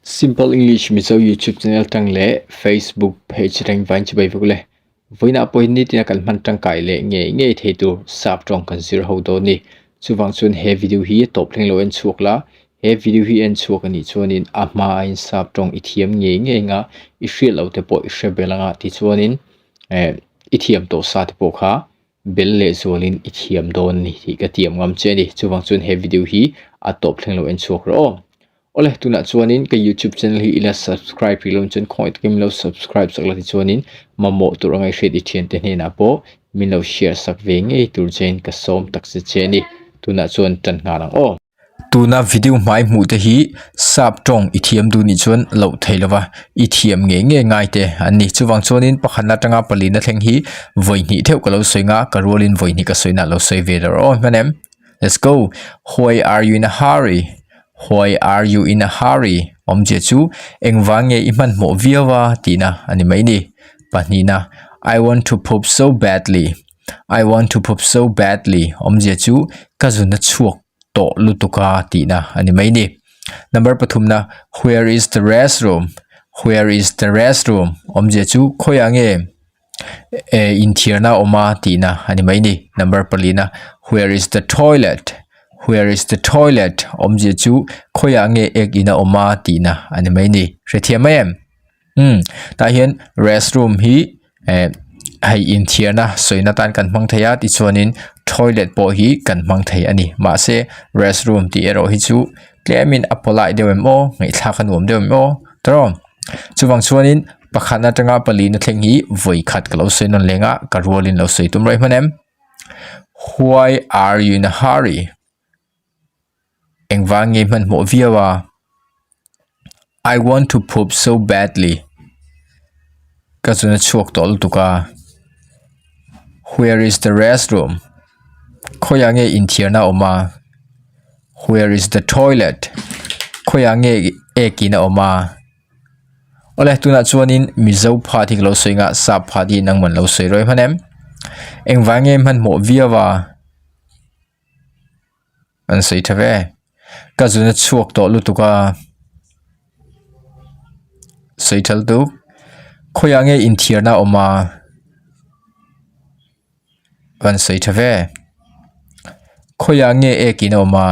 Simple English Mizo YouTube channel tang leh Facebook page reng vain chibai vek ule. Vawiinah pawhin nitina kan hman tangkai leh ngei ngei thei tur sap tawng kan zir ho dawn ni. Chuvang chuan he video hi a tawp thleng lo en chhuak la, he video hi en chhuak anih chuanin a hma aiin sap tawng i thiam ngei ngei anga i hriat loh te pawh i hre bel anga tichuanin eh i thiam tawh sa te pawh kha bel leh zualin i thiam dawn a ni tih ka tiam ngam che a ni. Chuvang chuan he video hi a tawp thleng lo en chhuak rawh aw. Awle tunah chuanin ka youtube channel hi ila subscribe rih lo chuan khawngaih takin min lo subscribe sak la tichuanin mamawh tur anga i hriat i thiante hnenah pawh min lo share sak ve ngei tur chein ka sawm tak che che a ni. Tunah chuan tan nghal ang aw. Tuna video hmai hmuh te hi sap tawng i thiam duh nih chuan loh thei lova i thiam ngei ngei ngai te an ni. Chuvang chuanin pakhatna atanga palina thleng hi vawi hnih theuh ka lo sawi nga ka rualin vawi hnih ka sawi nah lo sawi ve lo rawh aw hman em. Let's go. Why are you in a hurry? Why are you in a hurry? Awmzia chu engvang nge i hmanhmawh viau a tihna a ni mai ni. Pahnihna I want to poop so badly. I want to poop so badly awmzia chu ka zun a chhuak tawh lutuk a tihna a ni mai ni. Number pathumna where is the restroom where is the restroom awmzia chu khawiah nge eh inthiarna a awm a tihna a ni mai ni. Number palina where is the toilet where is the toilet awmzia chu khawiah nge ek in a awm a tihna a ni mai ni. Hrethiam mai em? Umm tah hian restroom hi eh hei inthiarna sawina tan kan hmang thei a tichuanin toilet pawh hi kan hmang thei a ni mahse restroom tih erawh hi chu tlemin a polite deuh em aw ngaihthlak a nuam deuh em aw tawrh chuvang chuanin pakhat atanga palina thleng hi vawi khat ka lo sawi nawn leng a ka rualin lo sawi tum rawih hman em why are you in a hurry. Engvang nge hmanhmawh viau a? I want to poop so badly. Ka zun a chhuak tawh lutuk a. Where is the restroom? Khawiah nge inthiarna a awm a? Where is the toilet? Khawiah nge ek in a awm a? Awle tunah chuanin Mizo phat hi ka lo sawi nghah sap phat hi nangman lo sawi rawih hman em? Engvang nge hmanhmawh viau a? An sawi tha ve. Ka zun a chhuak tawh lutuk a. Sawi tha lutuk. Khawiah nge inthiarna a awm a? Kan sawi tha ve. Khawiah nge ek in a awm a?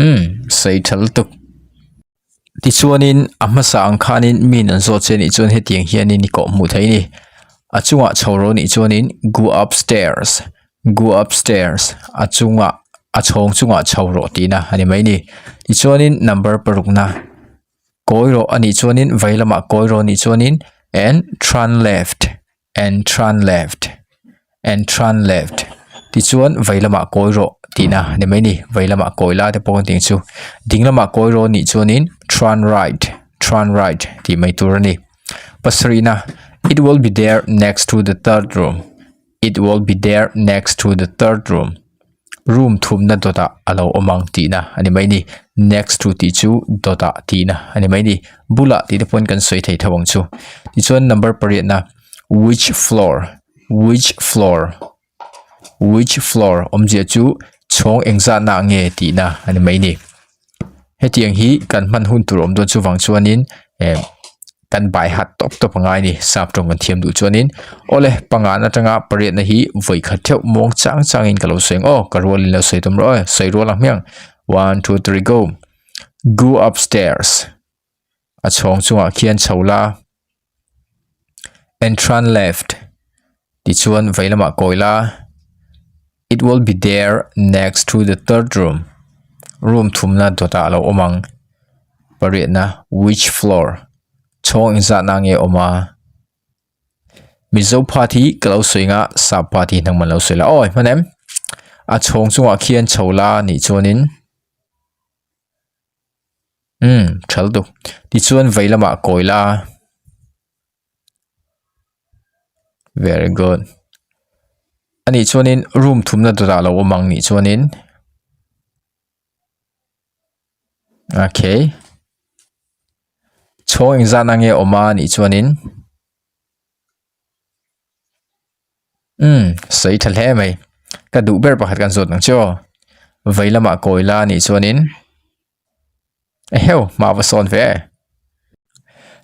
Umm sawi tha lutuk. Tichuanin a hmasa ang khanin min an zawt che nih chuan hetiang hianin i kawh hmuh theih a ni. A chungah chho ro nih chuanin go upstairs go upstairs a chungah a chhawng chungah chho rawh tihna a ni mai a ni. Tichuanin number parukna kawi rawh a nih chuanin vei lamah kawi rawh nih chuanin and turn left. and turn left and turn left tichuan vei lamah kawi rawh tihna a ni mai a ni vei lamah kawi lai te pawh kan tih ang chu ding lamah kawi rawh anih chuanin turn right turn right tih mai tur a ni pasarihna it will be there next to the third room it will be there next to the third room. Room thumna dawtah a lo awm ang tihna a ni mai ni. Next to tih chu dawtah tihna a ni mai ni. Bulah tih te pawhin kan sawi thei tho ang chu. Tichuan number pariatna which floor which floor which floor awmzia chu chhawng engzatna nge tihna a ni mai ni. Hetiang hi kan hman hun tur awm dawn chuvang chuanin eh kan bai hat tawp tawp a ngai a ni sap tawng kan thiam duh chuanin awle pangan atanga pariatna hi vawi khat theuh muang chang changin ka lo sawi ang aw ka rualin lo sawi tum rawh aw sawi rual ang hmiang one two three go go upstairs a chhawng chungah khian chho la entrance left tichuan vei lamah kawi la it will be there next to the third room room thumna dawtah a lo awm ang pariatna which floor chhawng engzatna nge awm a. Mizo phat hi ka lo sawi anga sap phat hi hnangman lo sawi la aw hman em a chhawng chungah khian chho la nih chuanin. Umm tha lutuk tichuan vei lamah kawi la very good anih chuanin room thumna dawtah a lo awm ang nih chuanin okay chhawng engzat na nge awm a nih chuanin. Umm sawi tha hle mai ka duh ber pakhat kan zawt ang che aw vei lamah kawi la anih chuanin. Eheu, hma va sawn ve.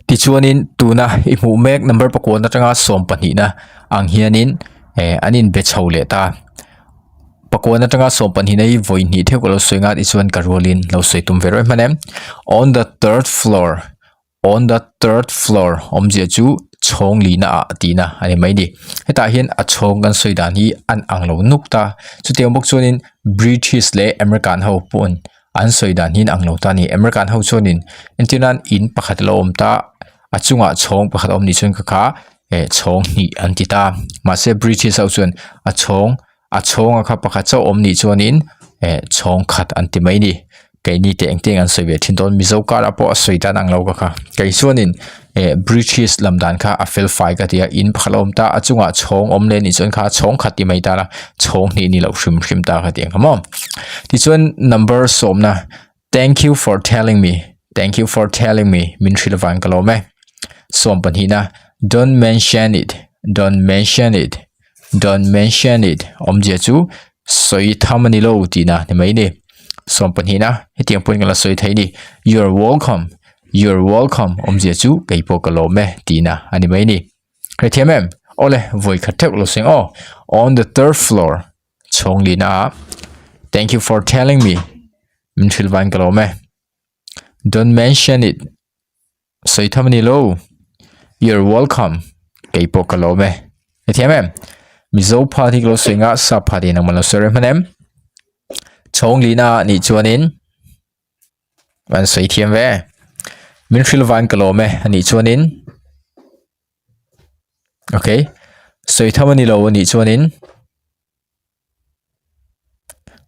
Tichuanin tuna i hmuh mek number pakuan atanga sawm pahnihna ang hianin eh an inbe chho leh ta. Pakuan atanga sawm pahnihna hi vawi hnih theuh ka lo sawi nga tichuan ka rualin lo sawi tum ve rawih hman em. On the third floor On the third floor awmzia chu chhawng lihna ah tihna a ni mai a ni. Hetah hian a chhawng kan sawi dan hi an ang lo nuk ta. Chutiang bawk chuanin British leh American ho pawhin an sawi dan hi an ang lo ta a ni. American ho chuanin entir nan in pakhat a lo awm ta a chungah chhawng pakhat a awm nih chuan ka kha eh chhawng hnih an ti ta. Mahse British ho chuan a chhawng A chhawnga kha pakhat chauh awm nih chuanin eh chhawng khat an ti mai ni. Keini teh engtin an sawi ve thin dawn Mizo karah pawh a sawi dan ang lo ka kha. Kei chuanin eh British lam dan kha a fel fai ka ti a, in pakhat a awm ta a chungah chhawng awm leh nih chuan kha chhawng khat ti mai ta la chhawng hnih ni loh hrim hrim ta ka ti ang kha maw. Tichuan number sawmna thank you for telling me thank you for telling me min hrilh avang ka lawm e. Sawm pahnihna don't mention it don't mention it Don't mention it awmzia chu sawi tham a ni lo tihna ni mai ni. Sawm pahnihna hetiang pawhin ka la sawi thei ni. You're welcome, you're welcome awmzia chu kei pawh ka lawm e tihna a ni mai ni. Hrethiam em? Awle, vawi khat theuh lo seng aw. On the third floor, chhawng lihna ah. Thank you for telling me, min hrilh vain ka lawm e. Don't mention it. Sawi tham a ni lo. You're welcome. Kei pawh ka lawm e. I thiam em? Mizo pha hi ka lo sawi nga, sap pha hi nangman lo sawi rem hman em? Chhawng lihna ah nih chuanin an sawi thiam ve. Min hrilh vain ka lawm e a nih chuanin okay. Sawi tham a ni lo a nih chuanin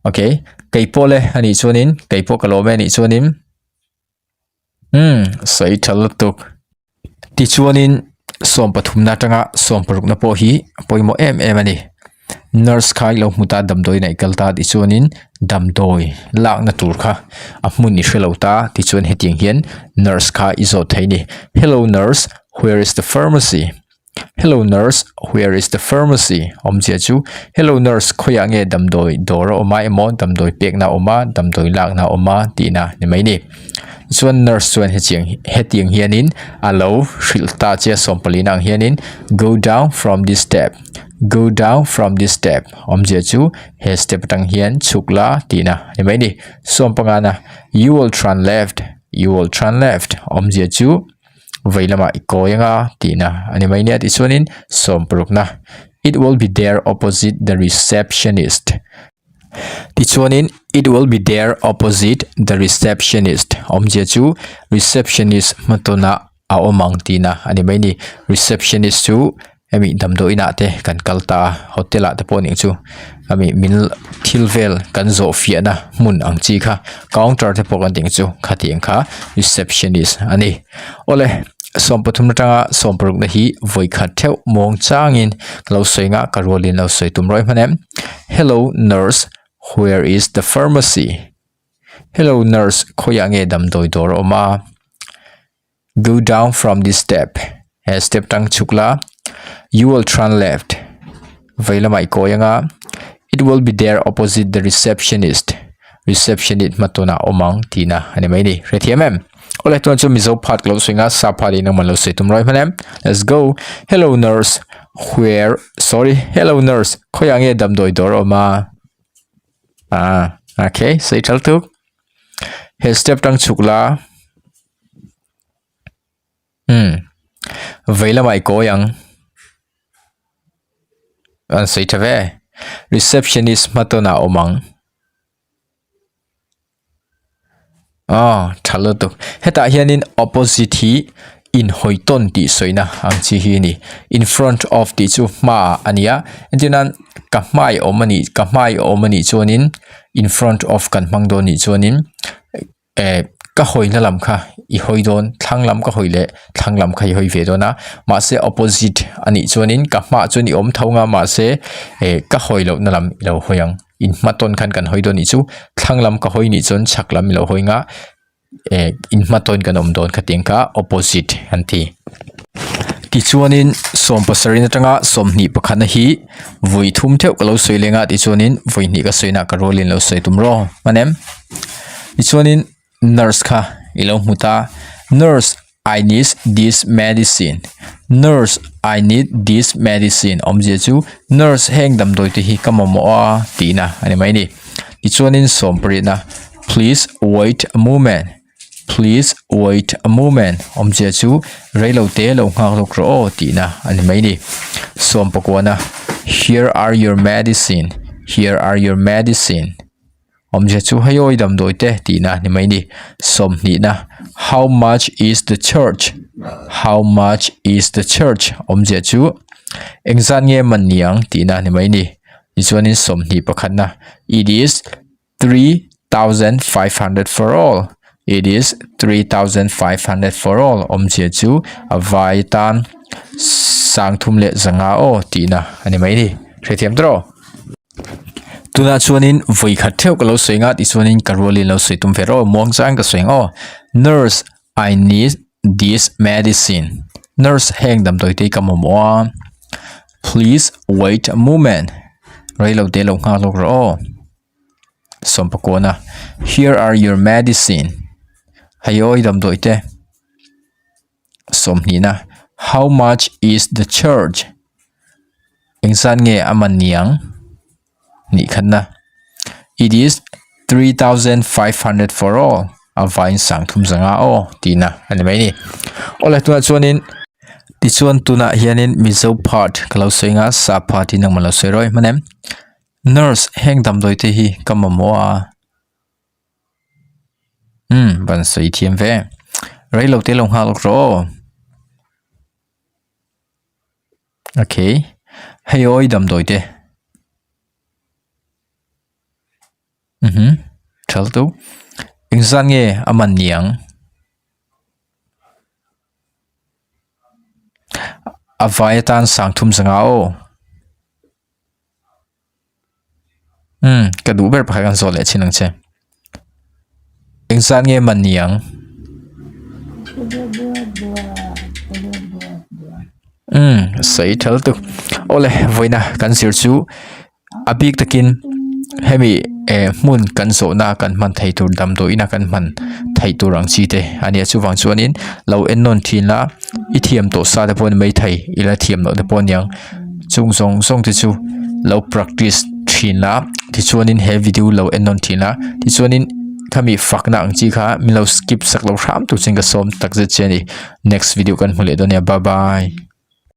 okay. Kei pawh le a nih chuanin kei pawh ka lawm e a nih chuanin Umm sawi tha lutuk. Tichuanin sawm pathumna atanga sawm parukna pawh hi a pawimawh em em a ni. Nurse kha i lo hmu ta damdawi in a i kal ta tichuanin damdawi lakna tur kha a hmun i hre lo ta tichuan hetiang hian nurse kha i zawt thei a ni. Hello nurse, where is the pharmacy? Hello nurse, where is the pharmacy? Awmzia chu, Hello nurse, khawiah nge damdawi dawr a awm a emaw damdawi pekna a awm a, damdawi lakna a awm a tihna ni mai ni. Chuan nurse chuan hetiang hetiang hianin a lo hrilh ta che a sawmpalina ang hianin go down from this step, go down from this step awmzia chu he step atang hian chhuk la tihna ni mai ni. Sawmpangana, you will turn left, you will turn left awmzia chu vei lamah i kawi anga tihna a ni mai nia tichuanin sawm parukna it will be there opposite the receptionist tichuanin it will be there opposite the receptionist awmzia chu receptionist hmatawnah a awm ang tihna a ni mai ni receptionist chu hemi damdawi inah te kan kal ta a hotel ah te pawh nih chu hemi min thil vel kan zawh fiahna hmun ang chi kha counter te pawh kan tih ang chu khatiang kha receptionist a ni awle sawm pathum atanga sawm paruk na hi vawi khat theuh muang changin ka lo sawi nga ka rualin lo sawi tum rawih hman em hello nurse where is the pharmacy hello nurse khawiah nge damdawi dawr a awm a. Go down from this step. He step tang chhuk la. You will turn left. Vei lamah i kawi anga. It will be there opposite the receptionist. Receptionist hmatawnah awm ang tihna a ni mai ni. Hrethiam em? Awle tuan chu Mizo phat ka lo sawi nga sa phat in nangman lo sawi tum rawih hman em? Let's go. Hello nurse. Where sorry. Hello nurse. Khawiah nge damdawi dawr a awm a? Ah, okay. Sawi thal tuk. He step tang chhuk la. Umm vei lamah i kawi ang an sawi tha ve receptionist hmatawnah a awm ang aw tha lutuk hetah hianin opposite hi inhawi tawn tih sawina ang chi hi a ni in front of tih chu hmaah a ni a entir nan ka hmai awm a nih ka hmai awm a nih chuanin in front of kan hmang dawn nih chuanin. Eh ka hawina lam kha i hawi dawn thlang lam ka hawi leh thlang lam kha i hawi ve dawn a mahse opposite a nih chuanin ka hmaah chuan i awm tho nga mahse eh ka hawi lohna lam i lo hawi ang in hma tawn khan kan hawi dawn nih chu thlang lam ka hawi nih chuan chhak lam i lo hawi nga eh in hma tawn kan awm dawn khatiang kha opposite an ti. Tichuanin sawm pasarih atanga sawmhnih pakhatna hi vawi thum theuh ka lo sawi leng a tichuanin vawi hnih ka sawi na ka rualin lo sawi tum rawh hman em. Tichuanin nurse kha I lo hmu ta. Nurse, I need this medicine. Nurse, I need this medicine awmzia chu nurse heng damdawi te hi ka mamawh a tihna a ni mai a ni. Tichuanin sawmpariatna Please wait a moment. Please wait a moment awmzia chu reilo te lo nghak lawk rawh aw tihna a ni mai a ni. Sawmpakuana Here are your medicine. Here are your medicine. Awmzia chu hei awi damdawi te tihna ni mai ni. Sawmhnihna, How much is the church? How much is the church? Awmzia chu engzat nge man niang tihna ni mai ni. Tichuanin 20 pakhatna, It is 3500 for all. It is 3500 for all. Awmzia chu a vai tan 30 leh 500 aw tihna a ni mai ni. Hrethiam tawh. Tunah chuanin vawi khat theuh ka lo sawi nga tichuanin ka rualin lo sawi tum ve rawh muang chang ka sawi ang aw nurse I need this medicine nurse heng damdawi te hi ka mamawh a please wait a moment reilo te lo nghak lawk rawh aw sawmpakuana here are your medicine hei awi damdawi te 20na How much is the charge? Engzat nge a man niang? Nih khatna It is 3500 for all. A vain sang thum zanga aw tihna a ni mai ni. Awle tunah chuanin tichuan tunah hianin Mizo part ka lo sawi anga sap part hi nangmah lo sawi rawih hman em? Nurse heng damdawi te hi ka mamawh a. Umm van sawi thiam ve rei lo te lo nghak lawk rawh aw okay hei awi damdawi te mhm tha lutuk engzat nge a man niang a vai atan 30 zanga aw. Umm ka duh ber pakhat kan zawh leh chin ang che. Engzat nge man ni ang? Umm sawi tha lutuk. Awle vawiina kan zir chu a bik takin hemi eh hmun kan zawhna kan hman thei tur damdawiina kan hman theih tur ang chi te a nia chuvang chuanin lo en nawn thin la i thiam tawh sa te pawh ni maithei ila thiam loh te pawh a niang. Chung zawng zawng te chu lo practice thin la tichuanin he video lo en nawn thin la tichuanin khami fakna ang chi kha min lo skip sak lo hram tur chuan ka sawm tak zet che a ni next video kan hmu leh dawn nia bye bye.